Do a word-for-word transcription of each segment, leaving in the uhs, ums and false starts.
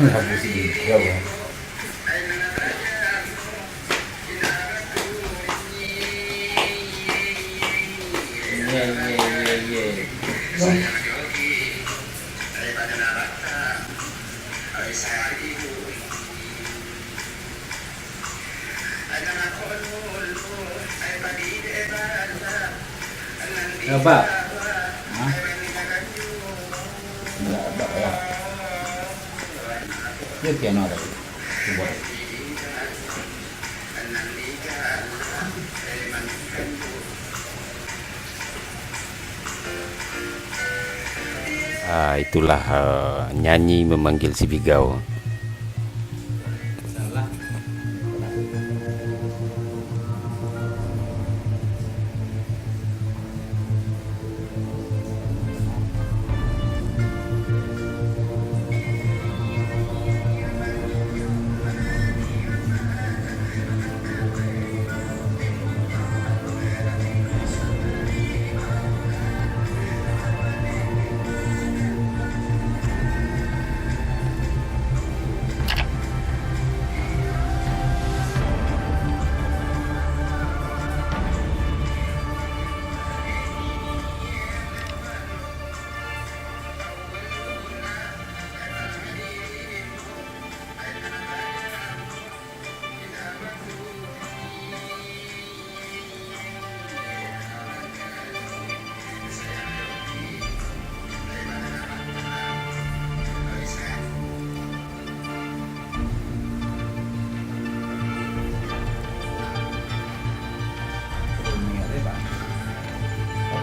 Lagu sih, ya, Bang. Ye, ye, ye, ye. Apa? Hah? Nggak ada, ya. Dia piano ada. Coba. Ah, itulah, eh, nyanyi memanggil si Bigau.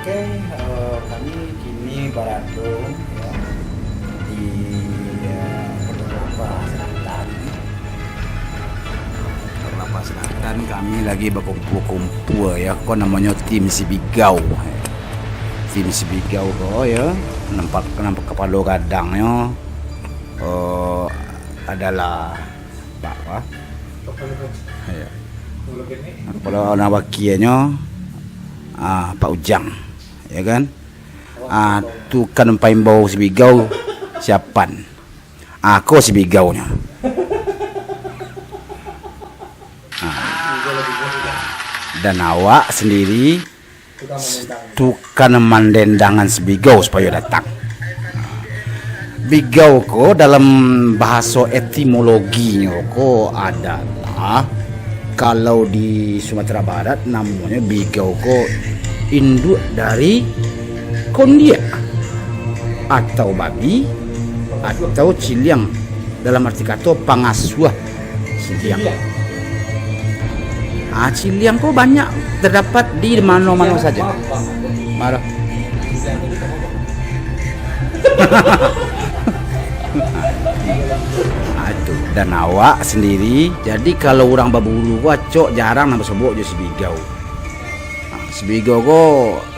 Oke, eh, kami kini barado, ya, di, eh, Pondok Kelapa Selatan. Pondok Kelapa Selatan, kami lagi bakumpua-kumpua, ya. Ko namonyo tim Sibigau. Tim Sibigau ko, ya, nampak, nampak kapalo gadangnyo, eh, adalah Pak, apa? Iya. Kalau anak wakianyo, ah, Pak Ujang, ya kan? Ah, tukang paimbau Sibigau, siapan. Ah, ko Sibigaunyo. Ah. Dan awak sendiri tukang mandendangan Sibigau supayo datang. Bigau ko dalam bahaso etimologinyo ko adalah, kalau di Sumatera Barat namonyo Bigau ko induak dari kondiak atau babi atau ciliang, dalam arti kato pangasuah. Ciliang. Ah, ciliang ko banyak terdapat di mano-mano saja. Mano? Ah, itu. Dan awak sendiri, jadi kalau urang baburu ko acok jarang nan basobok jo Sibigau. Ah, Sibigau ko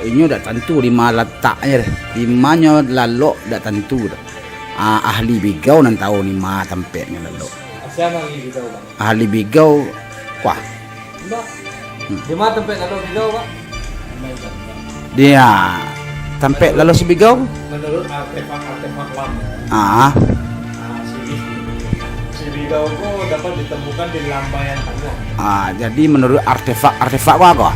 inyo dak tantu di ma lataknyo deh. Di manyo lalok dak tantu doh. Ah, ahli Bigau nan tahu di ma tampeknyo lalok. Sia nan ahli Bigau, Bang? Ahli Bigau, wah. Indak. Hmm. Di ma tampek lalok Bigau, Bang? Di, ah, tampek lalok Sibigau? Menurut artefak-artefak lamo. Ah. Ah, Sibi-, Sibigau ko dapat ditemukan di Lambaian Tanuang. Ah, jadi menurut artefak-artefak ko apo?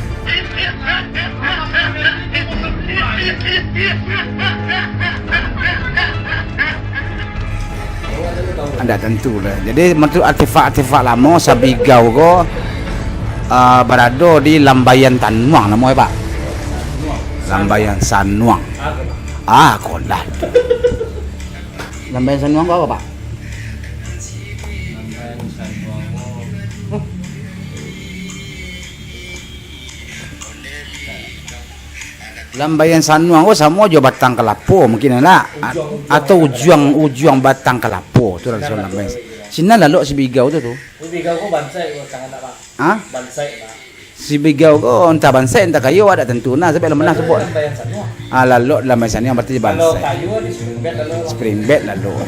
Ndak tantu lah. Jadi, menurut artefak-artefak lamo, Sibigau ko, ah, barado di Lambaian Tanuang namo e, Pak? Lambaian Sanuang. Ah, kolah. Lambaian Sanuang ko apo, Pak? Lambaian Sanuang ko samo jo batang kalapo mungkin, ndak? A-, atau ujuang, ujuang batang kalapo tu lah. Sinan Lalok Sibigau tu tu. Sibigau ko bansaik ko, tangan nak, Bang. Ha? Bansaik, Bang. Sibigau ko antah bansaik, antah kayo, awak dak tantu nah, sabab lah manah tu, Bang. Lambaian Sanuang. Ah, Lalok Lambaian Sanuang berarti bansaik. Kalau kayo di spring bed Lalok. Spring bed Lalok.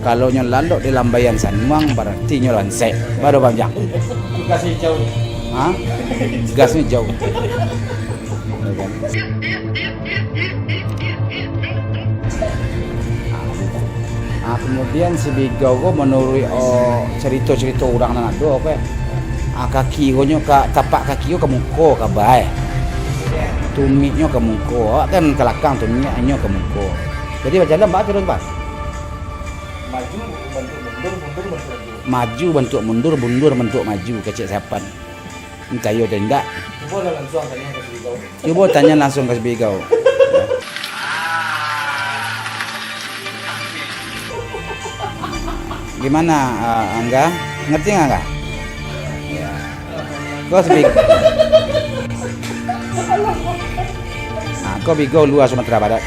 Kalau nyo Lalok di Lambaian Sanuang, bararti nyo bansaik. Baru panjang. Gas hijau. Ha? Gasnyo hijau. Ya kan? Ah, kemudian Sibigau ko manuruik, oh, carito-carito urang nan ado, oke. Ah, kaki ko nyo ka, tapak kaki ko ka muko, ka bae. Tumiknyo ka muko, awak kan ka lakang, tumiknyo ka muko. Jadi bajalan baa taruih, Pak? Maju bantuak mundur, mundur bantuak maju. Maju bantuak mundur, mundur bantuak maju, kecek Sapan. Entah iyo atau indak. Cubo lah lansuang tanyo ka Sibigau. Cubo tanya langsung ka Sibigau. Gimana, ah, Angga? Ngerti nggak, Angga? Ya. Kau Sibig-, nah, kau Bigau luar Sumatera Barat.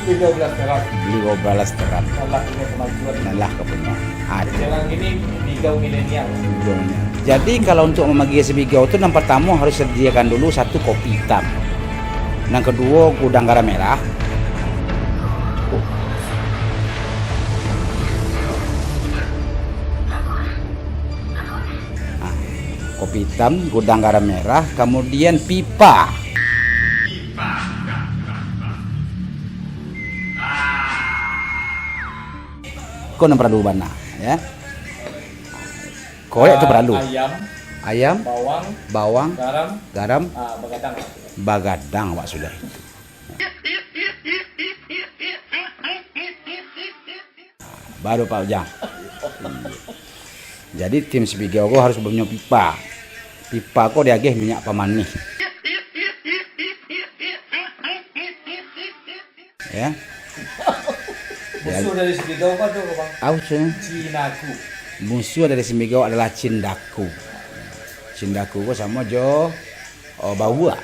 Bigau Blasteran. Bigau Blasteran. Salah punya kemajuan. Salah kau punya. Ah, itu. Sekarang ini Bigau milenial. Bigau milenial. Jadi, kalau untuk mamagia Sibigau tu, nan partamo harus sadiakan dulu satu kopi hitam. Nan kaduo, gudang garam merah. Ah, kopi hitam, gudang garam merah, kamudian pipa. Ko nan paralu bana, ya. Korek tu Ah, paralu. Ayam, Ayam, bawang, bawang, garam, garam, ah, bagadang. Bagadang awak sudah itu. Baru Pak Ujang. Jadi tim Sibigau ko harus punyo pipa. Pipa ko diagih minyak pamanih. Ya. Musuh dari Sibigau apa tu, Bang? Apa tu? Cinaku. Musuh dari Sibigau adalah cindaku. Cindaku ko samo jo, oh, bawuak.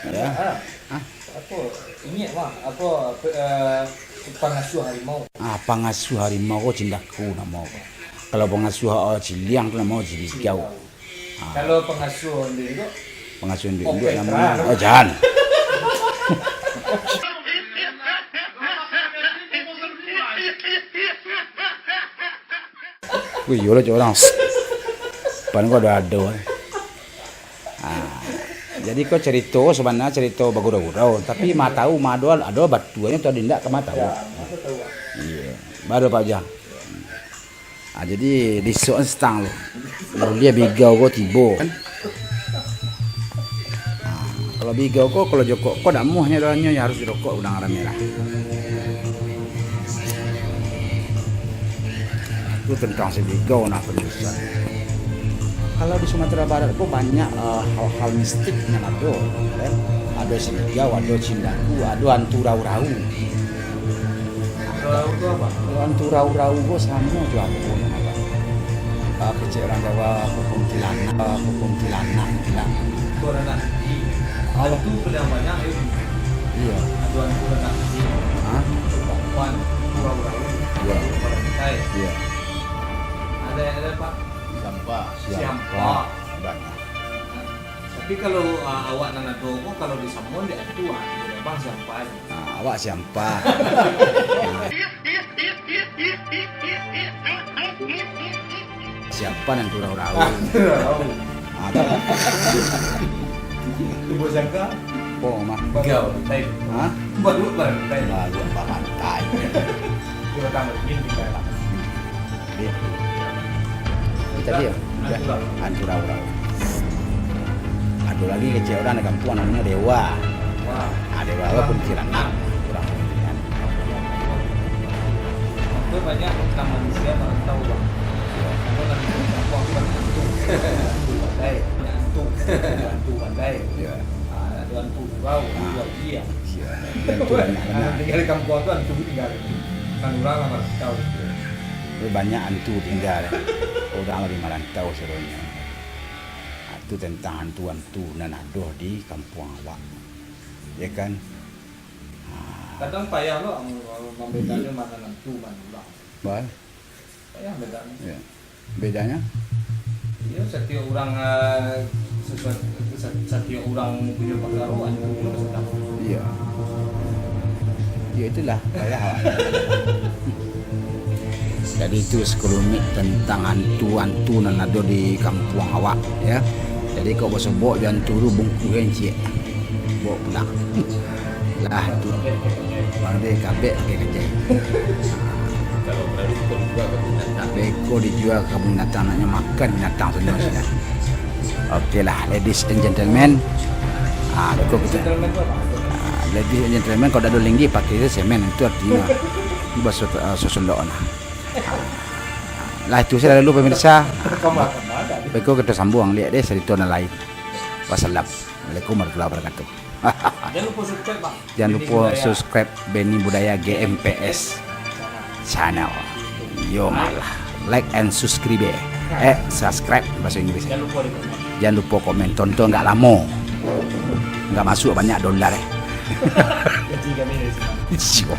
Ya. Ah. Ah. Apa? Ingat, Bang. Apa, apa, eh, pangasuh harimau? Ah, pangasuh harimau ko cindaku namo. Kalau pangasuh, oh, ciliang tu namo Sibigau. Ah. Kalau pangasuh induak? Pangasuh induak, induak namo. Oh, jan. Wih, yo lah, cak urang. Pan ko ado-ado, eh. Ah, jadi ko carito, sabananyo carito bagurau-gurau, tapi ma tahu, ma ado, ado batuanyo atau indak, ka ma tahu. Iyo, baru Pak Ujang. Ah, jadi, di sok stang tu. Lalu dia Bigau ko tibo, kan? Ah, kalau Bigau ko, kalau jokok ko dak muahnyo, doanyo yang harus dirokok udang arah merah. Itu tentang Sibigau nah penjelasan. Kalau di Sumatera Barat ko banyak, eh, hal-hal mistik nan ado, kan? Ado Sibigau, ado Cindaku, ado antu rau-rau. Rau tu apa? Kalau antu rau-rau ko samo jo apo namo, Pak? Ah, kecek urang Jawa, kuntilanak, kuntilanak, kuntilanak. Kuntilanak. Alah. Itu paling banyak, eh. Iyo. Ado antu rau-rau. Hah? Papan, rau-rau. Iyo. Papan. Iyo. Ado, ado, Pak. Siampa. Siampa. Siampa. Banyak. Tapi kalau, ah, awak nan ado ko, kalau disamoan dek antu, ah, bang siampa. Ah, awak siampa. Siampa nan tu rau-rau. Ah, tu rau-rau. Ah, tu. Tubuh sangka? Oh, mah. Gau, tai. Hah? Baru barantai. Baru barantai. Kita tambah dingin kita. Jadi, kita dia, antu rau-rau. Ado lagi kecek urang di kampuang namonyo dewa. Wah. Ah, dewa ko kuntilanak. Urang kuntilanak. Itu banyak tentang manusia merantau, Bang. Iyo. Karena kan kampuang tu banyak antu. Antu pandai. Antu. Antu pandai. Iyo. Ah, ado antu rau, antu aia. Iyo. Antu banyak bana. Tingga di kampuang tu antu tingga. Kan urang lah marantau. Tapi banyak antu tingga. Urang lah di marantau sadonyo. Itu tentang hantu-hantu nan ado di kampuang awak. Ya kan? Ha. Kadang payah lo mambedakan mana hantu, mana urang. Bah. Payah bedakan. Ya. Bedanya? Ya, satiok urang, eh, sesuatu, sa-, satiok urang punyo pakaro, hantu punyo sadang. Iya. Ya, itulah, payah awak. Jadi, itu sekelumit tentang hantu-hantu nan ado di kampuang awak, ya. Jadi, kok basobok jo hantu tu, bungkuih ciek. Bawa pulang. Lah, tu. Pandai kabek pakai kacang. Beko dijual ka kabun binatang, naknyo makan binatang tu, sudah. Oke lah, ladies and gentlemen. Ah, beko kita, ah, ladies and gentlemen, kalau dak ado linggih, pakai se semen, itu artinyo. Itu bahaso, ah, sosolok lah. Lah, itu sajo dulu, pemirsa. Beko kita sambung, liek deh, carito nan lain. Wassalam. Assalamualaikum warahmatullahi wabarakatuh. Jangan lupa subscribe, Bang. Jangan lupa subscribe Beni Budaya G M P S Channel. Yo malah. Like and subscribe. Eh, subscribe bahasa Inggris. Jangan lupa komen. Jangan lupa komen. Tonton agak lamo. Agak masuk banyak dolar, eh. Gaji kami dari sini. Siap.